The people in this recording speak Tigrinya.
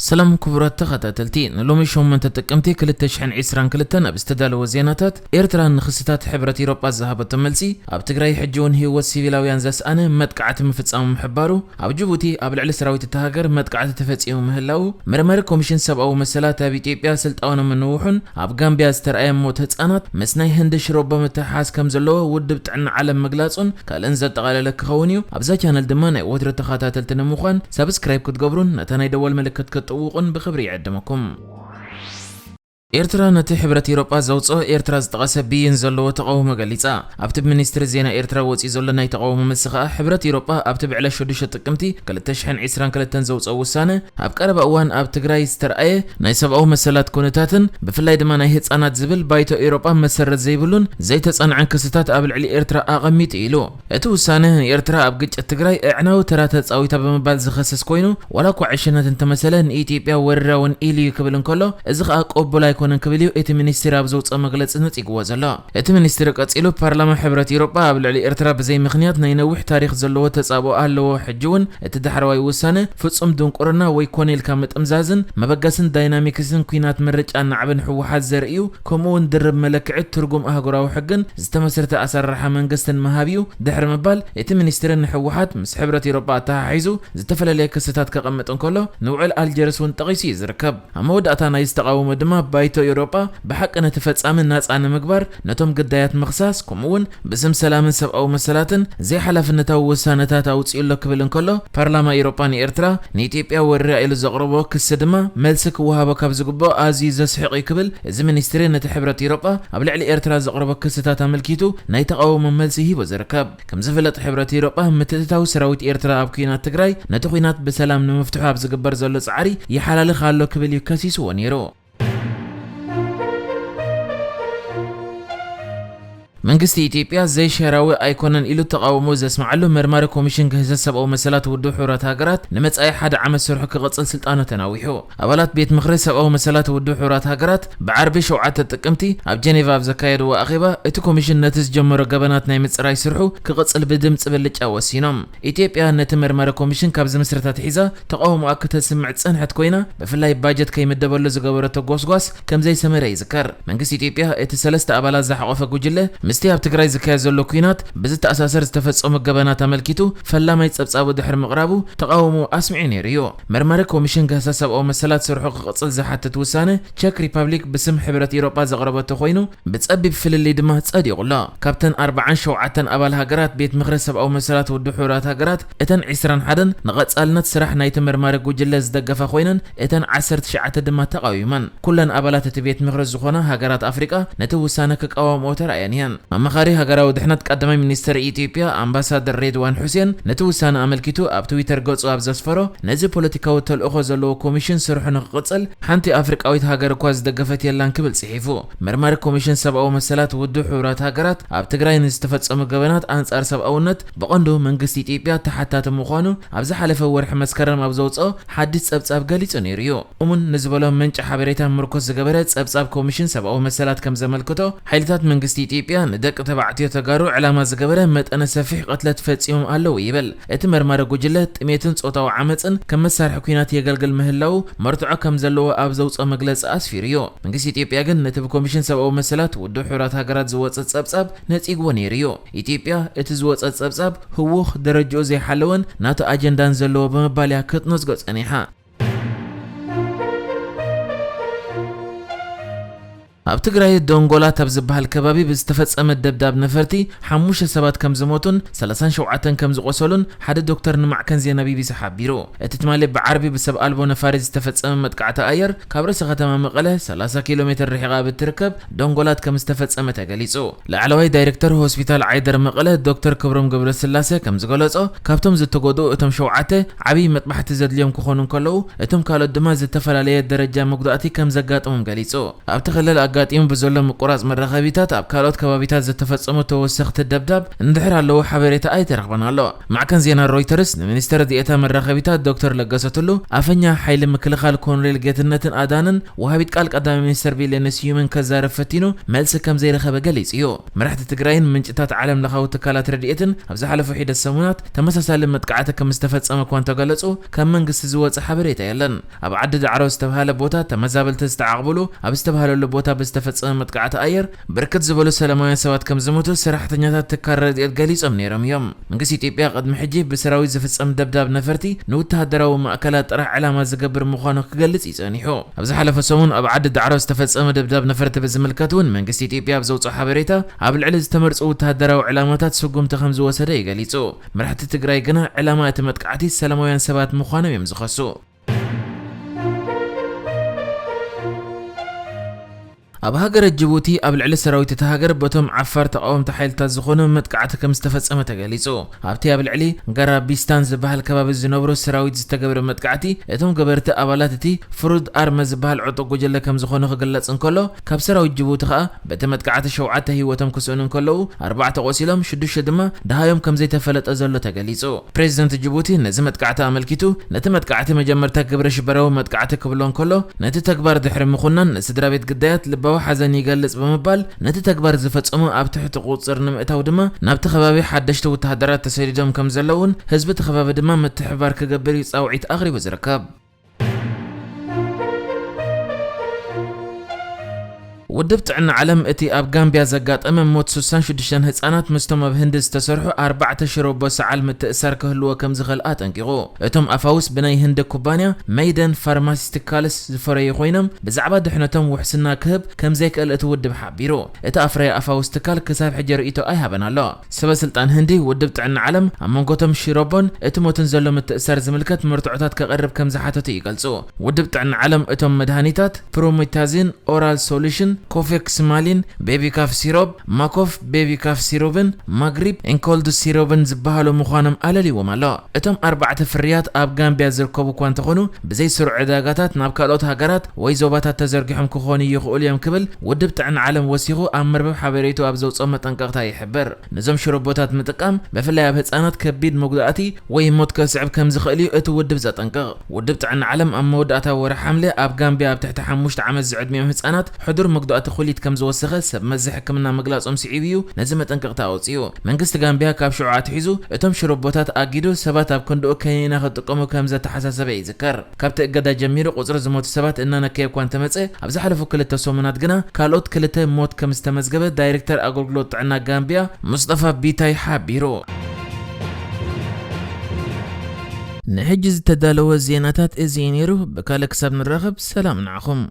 ሰላም ክቡራት ተኸታተልቲ፣ ንሎሚ ሸሞንተ ጥቅምቲ ክልተ ሽሕን ዕስራን ክልተን ኣብ ዝተዳለወ ዜናታት፣ ኤርትራ ንክስታት ሕብረት ኢሮጳ ዝሃበቶ መልሲ፣ ኣብ ትግራይ ሕጂ እውን ህይወት ሲቪላውያን ዘስኣነ መጥቃዕቲ ምፍጻሙ ምሕባሩ፣ ኣብ ጅቡቲ ኣብ ልዕሊ ሰራዊት እታ ሃገር መጥቃዕቲ ተፈጺሙ ምህላዉ፣ መርማሪ ኮሚሽን ሰብኣዊ መሰላት ኣብ ኢትዮጵያ ስልጣኑ ምንውሑን ኣብ ጋምቢያ ዝተረኣየ ሞት ህጻናት ምስ ናይ ህንዲ ሽሮቦ ምትሕሓዝ ከም ዘለዎ ውድብ ጥዕና ዓለም ምግላጹን ካልእን ዘጠቓለለ ክኸውን እዩ። ኣብዛ ቻነል ድማ ናይ ወትሩ ተኸታተልቲ ንምዃን ሳብስክራይብ ክትገብሩን ነታ ናይ ደወል ምልክት ክትጥውቑን ብኽብሪ ይዕድመኩም። ኤርትራ ነቲ ሕብረት ኤውሮጳ ዘውጽኦ ኤርትራ ዝጠቐሰ ብይን ዘለዎ ተቓውሞ ገሊጻ። ኣብቲ ብሚኒስትሪ ዜና ኤርትራ ወጺኡ ዘሎ ናይ ተቓውሞ መልሲ ከኣ፣ ሕብረት ኤውሮጳ ኣብቲ ብዕለት ሽዱሽተ ጥቅምቲ ክልተ ሽሕን ዕስራን ክልተን ዘውጽኦ ውሳነ፣ ኣብ ቀረባ እዋን ኣብ ትግራይ ዝተርኣየ ናይ ሰብኣዊ መሰላት ኩነታትን ብፍላይ ድማ ናይ ህጻናት ዝብል ባይቶ ኤውሮጳ መሰረት ዘይብሉን ዘይተጸንዐን ክስታት ኣብ ልዕሊ ኤርትራ ኣቐሚጡ ኢሉ። እቲ ውሳነ ንኤርትራ ኣብ ግጭት ትግራይ ኣዕናዊ ተራ ተጻዊታ ብምባል ዝኸስስ ኮይኑ፣ ዋላ እኳ ዕሽነት እንተመሰለ ንኢትዮጵያ ወሪራ እውን ኢሉ እዩ ክብል እንከሎ፣ እዚ ኸኣ ቅቡል ኣይኮነን ክብል እዩ እቲ ሚኒስትሪ ኣብ ዘውጽኦ መግለጺ ነጺግዎ ዘሎ። እቲ ሚኒስትሪ ቀጺሉ፣ ፓርላማ ሕብረት ኤውሮጳ ኣብ ልዕሊ ኤርትራ ብዘይ ምኽንያት ናይ ነዊሕ ታሪኽ ዘለዎ ተጻብኦ ኣለዎ። ሕጂ እውን እቲ ዳሕረዋይ ውሳነ ፍጹም ድንቁርና ወይ ኮነ ኢልካ ምጥምዛዝን መበገስን ዳይናሚክስን ኲናት ምርጫ ናዕብን ህወሓት ዘርኢ እዩ። ከምኡ እውን ድርብ መለክዒ ትርጉም ኣህጉራዊ ሕግን ዝተመስረተ ኣሰራርሓ መንግስትን ምሃብ እዩ ድሕሪ ምባል፣ እቲ ሚኒስትሪ ንህወሓት ምስ ሕብረት ኤውሮጳ ኣተሓሒዙ ዝተፈላለየ ክስታት ከቐምጥ እንከሎ፣ ንውዕል ኣልጀርስ እውን ጠቒሱ እዩ ዝርከብ። ኣብ መወዳእታ ናይዚ ተቓውሞ ድማ፣ ባይቶ ኤውሮጳ ብሓቂ ነቲ ፈጻሚ ናጻ ንምግባር፣ ነቶም ግዳያት ምኽሳስ፣ ከምኡ እውን ብስም ሰላምን ሰብኣዊ መሰላትን ዘይሓላፍነታዊ ውሳነታት ኣውጺኡ ኣሎ ክብል እንከሎ፣ ፓርላማ ኤውሮጳ ንኤርትራ ንኢትዮጵያ ወሪራ ኢሉ ዘቕረቦ ክሲ ድማ መልሲ ክወሃቦ ካብ ዝግብኦ ኣዝዩ ዘስሕቕ እዩ ክብል፣ እዚ ሚኒስትሪ ነቲ ሕብረት ኤውሮጳ ኣብ ልዕሊ ኤርትራ ዘቕረቦ ክስታት ኣመልኪቱ ናይ ተቓውሞ መልሲ ሂቡ ዝርከብ። ከም ዝፍለጥ፣ ሕብረት ኤውሮጳ ምትእትታው ሰራዊት ኤርትራ ኣብ ኲናት ትግራይ ነቲ ኲናት ብሰላም ንምፍትሑ ኣብ ዝግበር ዘሎ ጻዕሪ ይሓላልኽ ኣሎ ክብል እዩ ከሲስዎ ነይሩ። መንግስቲ ኢትዮጵያ ዘይሸራዊ ኣይኮነን ኢሉ ተቓውሞ ዘስምዓሉ መርማሪ ኮሚሽን ግህሰት ሰብኣዊ መሰላት ውድብ ሕቡራት ሃገራት፣ ንመጻኢ ሓደ ዓመት ስርሑ ክቕጽል ስልጣኑ ተናዊሑ። ኣባላት ቤት ምኽሪ ሰብኣዊ መሰላት ውድብ ሕቡራት ሃገራት፣ ብዓርቢ ሸውዓተ ጥቅምቲ ኣብ ጀኔቫ ኣብ ዘካየድዎ ኣኼባ፣ እቲ ኮሚሽን ነቲ ዝጀመሮ ገበናት ናይ ምጽራይ ስርሑ ክቕጽል ብድምጺ ብልጫ ወሲኖም። ኢትዮጵያ ነቲ መርማሪ ኮሚሽን ካብ ዝምስረት ኣትሒዛ ተቓውሞኣ ክተስምዕ ዝጸንሐት ኮይና፣ ብፍላይ ባጀት ከይምደበሉ ዝገበረቶ ጎስጓስ ከም ዘይሰመረ ይዝከር። መንግስቲ ኢትዮጵያ እቲ ሰለስተ ኣባላት ዝሓቖፈ ጉጅለ ምስቲ ኣብ ትግራይ ዝካየድ ዘሎ ኲናት ብዝተኣሳሰር ዝተፈጸሙ ገበናት ኣመልኪቱ ፈላማይ ጸብጻቡ ድሕሪ ምቕራቡ ተቓውሞ ኣስሚዑ ነይሩ እዩ። መርማሪ ኮሚሽን ገህሳ ሰብኣዊ መሰላት ስርሑ ክቕጽል ዝሓትት ውሳነ ቸክ ሪፐብሊክ ብስም ሕብረት ኢሮጳ ዘቕረበቶ ኮይኑ፣ ብጸቢብ ፍልልይ ድማ ጸዲቑ ኣሎ። ካብተን ኣርባዓን ሸውዓተን ኣባል ሃገራት ቤት ምኽሪ ሰብኣዊ መሰላት ውድብ ሕቡራት ሃገራት፣ እተን ዕስራን ሓደን ንቐጻልነት ስራሕ ናይቲ መርማሪ ጉጅለ ዝደገፋ ኮይነን፣ እተን ዓሰርተ ትሽዓተ ድማ ተቓዊመን። ኩለን ኣባላት እቲ ቤት ምኽሪ ዝኾና ሃገራት ኣፍሪቃ ነቲ ውሳነ ክቃወምኦ ተራእየን እየን። ኣማኻሪ ሃገራዊ ድሕነት ቀዳማይ ሚኒስትር ኢትዮጵያ ኣምባሳደር ሬድዋን ሑሴን ነቲ ውሳነ ኣመልኪቱ ኣብ ትዊተር ገጹ ኣብ ዘስፈሮ፣ ነዚ ፖለቲካዊ ተልእኾ ዘለዎ ኮሚሽን ስርሑ ንክቕጽል ሓንቲ ኣፍሪቃዊት ሃገር እኳ ዝደገፈት የላን ክብል ጽሒፉ። መርማሪ ኮሚሽን ሰብኣዊ መሰላት ውድብ ሕቡራት ሃገራት ኣብ ትግራይ ንዝተፈጸሙ ገበናት ኣንጻር ሰብኣውነት ብቐንዱ መንግስቲ ኢትዮጵያ ተሓታቲ ምዃኑ ኣብ ዝሓለፈ ወርሒ መስከረም ኣብ ዘውጽኦ ሓድሽ ጸብጻብ ገሊጹ ነይሩ እዩ። እሙን ንዝበሎ ምንጪ ሓበሬታ ምርኮስ ዝገበረ ጸብጻብ ኮሚሽን ሰብኣዊ መሰላት ከም ዘመልክቶ፣ ሓይልታት መንግስቲ ኢትዮጵያ ንደቂ ተባዕትዮ ተጋሩ ዕላማ ዝገበረ መጠነ ሰፊሕ ቅትለት ፈጺሞም ኣለዉ ይብል። እቲ መርማሪ ጉጅለ ጥሜትን ጾታዊ ዓመጽን ከም መሳርሒ ኲናት የገልግል ምህላዉ መርትዖ ከም ዘለዎ ኣብ ዘውጽኦ መግለጺ ኣስፊሩ እዩ። መንግስቲ ኢትዮጵያ ግን ነቲ ብኮሚሽን ሰብኣዊ መሰላት ውድብ ሕቡራት ሃገራት ዝወጸ ጸብጻብ ነጺግዎ ነይሩ እዩ። ኢትዮጵያ እቲ ዝወጸ ጸብጻብ ህዉኽ፣ ደረጃኡ ዘይሓለወን ናቱ ኣጀንዳን ዘለዎ ብምባል እያ ክትነጽጎ ጸኒሓ። ኣብ ትግራይ ዶንጎላት ኣብ ዝበሃል ከባቢ ብዝተፈጸመ ደብዳብ ነፈርቲ ሓሙሽተ ሰባት ከም ዝሞቱን ሰላሳን ሸውዓተን ከም ዝቖሰሉን ሓደ ዶክተር ንማዕከን ዜና ቢቢሲ ሓቢሩ። እቲ ትማሊ ብዓርቢ ብሰብ ኣልቦ ነፋሪት ዝተፈጸመ መጥቃዕቲ ኣየር ካብ ርእሰ ከተማ መቐለ ሰላሳ ኪሎ ሜትር ርሒቓ ኣብ እትርከብ ዶንጎላት ከም ዝተፈጸመ ተገሊጹ። ላዕለዋይ ዳይሬክተር ሆስፒታል ዓይደር መቐለ ዶክተር ክብሮም ገብረስላሴ ከም ዝገለጾ፣ ካብቶም ዝተጎድኡ እቶም ሸውዓተ ዓብዪ መጥባሕቲ ዘድልዮም ክኾኑ እንከለዉ፣ እቶም ካልኦት ድማ ዝተፈላለየ ደረጃ መጉዳእቲ ከም ዘጋጠሞም ገሊጹ። ኣብቲ ክልል ኣጋጢሙ ብዘሎ ምቁራጽ መራኸቢታት ኣብ ካልኦት ከባቢታት ዝተፈጸሙ ተወሰኽቲ ደብዳብ እንድሕር ኣለዉ ሓበሬታ ኣይተረኽበን ኣሎ። ማዕከን ዜና ሮይተርስ ንሚኒስተር ዲኤታ መራኸቢታት ዶክተር ለገሰ ቱሉ፣ ኣፈኛ ሓይሊ ምክልኻል ኮሎኔል ጌትነትን ኣዳንን ወሃቢት ቃል ቀዳማይ ሚኒስተር ቢሌነ ስዩምን ከዛረብ ፈቲኑ መልሲ ከም ዘይረኸበ ገሊጹ እዩ። መራሕቲ ትግራይን ምንጭታት ዓለም ለኻዊ ትካላት ረድኤትን ኣብ ዝሓለፉ ሒደት ሰሙናት ተመሳሳሊ መጥቃዕቲ ከም ዝተፈጸመ እኳ እንተገለጹ፣ ካብ መንግስቲ ዝወጸ ሓበሬታ የለን። ኣብ ዓዲ ዳዕሮ ዝተባሃለ ቦታ ተመዛበልቲ ዝተዓቕብሉ ኣብ ዝተባሃለሉ ቦታ ብዝተፈጸመ መጥቃዕቲ ኣየር ብርክት ዝበሉ ሰላማውያን ሰባት ከም ዝሞቱ ሰራሕተኛታት ትካል ረድኤት ገሊጾም ነይሮም እዮም። መንግስቲ ኢትዮጵያ ቅድሚ ሕጂ ብሰራዊት ዝፍጸም ደብዳብ ነፈርቲ ንወተሃደራዊ ማእከላት ጥራሕ ዕላማ ዝገብር ምዃኑ ክገልጽ እዩ ጸኒሑ። ኣብ ዝሓለፈ ሰሙን ኣብ ዓዲ ዳዕሮ ዝተፈጸመ ደብዳብ ነፈርቲ ብዝምልከት እውን መንግስቲ ኢትዮጵያ ኣብ ዘውፅኦ ሓበሬታ ኣብ ልዕሊ ዝተመርጹ ወተሃደራዊ ዕላማታት ስጉምቲ ከም ዝወሰደ እዩ ገሊጹ። መራሕቲ ትግራይ ግና ዕላማ እቲ መጥቃዕቲ ሰላማውያን ሰባት ምዃኖም እዮም ዝኸሱ። ኣብ ሃገረ ጅቡቲ ኣብ ልዕሊ ሰራዊት እታ ሃገር በቶም ዓፋር ተቓወምቲ ሓይልታት ዝኾኑ መጥቃዕቲ ከም ዝተፈጸመ ተገሊጹ። ኣብቲ ኣብ ልዕሊ ጋራቢስታን ዝበሃል ከባቢ ዝነብሩ ሰራዊት ዝተገብረ መጥቃዕቲ፣ እቶም ገበርቲ ኣባላት እቲ ፍሩድ ኣርመ ዝበሃል ዕጡቕ ጉጅለ ከም ዝኾኑ ክግለጽ እንከሎ፣ ካብ ሰራዊት ጅቡቲ ከኣ በቲ መጥቃዕቲ ሸውዓተ ህይወቶም ክስእኑ እንከለዉ፣ ኣርባዕተ ቆሲሎም፣ ሽዱሽተ ድማ ደሃዮም ከም ዘይተፈለጠ ዘሎ ተገሊጹ። ፕሬዚደንት ጅቡቲ ነዚ መጥቃዕቲ ኣመልኪቱ፣ ነቲ መጥቃዕቲ መጀመርታ ግብረ ሽበራዊ መጥቃዕቲ ክብሎ እንከሎ፣ ነቲ ተግባር ድሕሪ ምኹናን ንስድራ ቤት ግዳያት ልባዊ ሓዘን ይገልጽ ብምባል፣ ነቲ ተግባር ዝፈጸሙ ኣብ ትሕቲ ቁጽጽር ንምእታው ድማ ናብቲ ከባቢ ሓደሽቲ ወተሃደራት ተሰዲዶም ከም ዘለውን ህዝቢ እቲ ከባቢ ድማ ምትሕብባር ክገብር እዩ ጻውዒት ኣቕሪቡ ዝርከብ። ውድብ ጥዕና ዓለም እቲ ኣብ ጋምቢያ ዘጋጠመ ሞት ስሳን ሽዱሽተን ህጻናት ምስቶም ኣብ ህንዲ ዝተሰርሑ ኣርባዕተ ሽሮቦ ሰዓል ምትእሳር ክህልዎ ከም ዝኽእል ኣጠንቂቑ። እቶም ኣፋውስ ብናይ ህንዲ ኩባንያ መይደን ፋርማሲቲካልስ ዝፈረዩ ኮይኖም፣ ብዛዕባ ድሕነቶም ውሕስና ክህብ ከም ዘይክእል እቲ ውድብ ሓቢሩ። እቲ ኣፍራዪ ኣፋውስ ትካል ክሳብ ሕጂ ርእይቶ ኣይሃበን ኣሎ። ሰበ ስልጣን ህንዲ ውድብ ጥዕና ዓለም ኣብ መንጎቶም ሽሮቦን እቲ ሞትን ዘሎ ምትእሳር ዝምልከት መርትዖታት ከቕርብ ከም ዝሓተቱ ይገልጹ። ውድብ ጥዕና ዓለም እቶም መድሃኒታት ፕሮሜታዚን ኦራል ሶሉሽን፣ ኮፌክስማሊን ቤቢ ካፍ ሲሮብ፣ ማኮፍ ቤቢ ካፍ ሲሮብን ማግሪብ ኤንኮልድ ሲሮብን ዝበሃሉ ምዃኖም ኣለልዎም ኣሎ። እቶም ኣርባዕተ ፍርያት ኣብ ጋምቢያ ዝርከቡ እኳ እንተኾኑ፣ ብዘይ ስሩዕ ዕዳጋታት ናብ ካልኦት ሃገራት ወይ ዞባታት ተዘርጊሖም ክኾኑ ይኽእሉ እዮም ክብል ውድብ ጥዕና ዓለም ወሲኹ ኣብ መርበብ ሓበሬቱ ኣብ ዘውፅኦ መጠንቀቕታ ይሕብር። ነዞም ሽሮቦታት ምጥቃም ብፍላይ ኣብ ህፃናት ከቢድ መጉዳእቲ ወይ ሞት ከስዕብ ከም ዝኽእል እዩ እቲ ውድብ ዘጠንቅቕ። ውድብ ጥዕና ዓለም ኣብ መወዳእታ ወርሒ ሓምለ ኣብ ጋምቢያ ኣብ ትሕቲ ሓሙሽተ ዓመት ዝዕድሚኦም ህፃናት ሕዱር መጉዳእቲ ኩሊት ከም ዝወሰኸ ሰብ መዚ ሕክምና ምግላጾም ስዒቡ እዩ ነዚ መጠንቀቕታ ኣውጺኡ። መንግስቲ ጋምቢያ ካብ ሽዑ ኣትሒዙ እቶም ሽሮቦታት ኣጊዱ ሰባት ኣብ ክንድኡ ከኒና ክጥቀሙ ከም ዘተሓሳሰበ ይዝከር። ካብቲ እገዳ ጀሚሩ ቁጽሪ ዝሞቱ ሰባት እናነከየ እኳ እንተመጸ፣ ኣብ ዝሓለፉ ክልተ ሰሙናት ግና ካልኦት ክልተ ሞት ከም ዝተመዝገበ ዳይሬክተር ኣገልግሎት ጥዕና ጋምቢያ ሙስጠፋ ቢታይ ሓቢሩ። ንሕጂ ዝተዳለወ ዜናታት እዚ እዩ ነይሩ። ብካልእ ክሳብ ንራኸብ ሰላም ንዓኹም።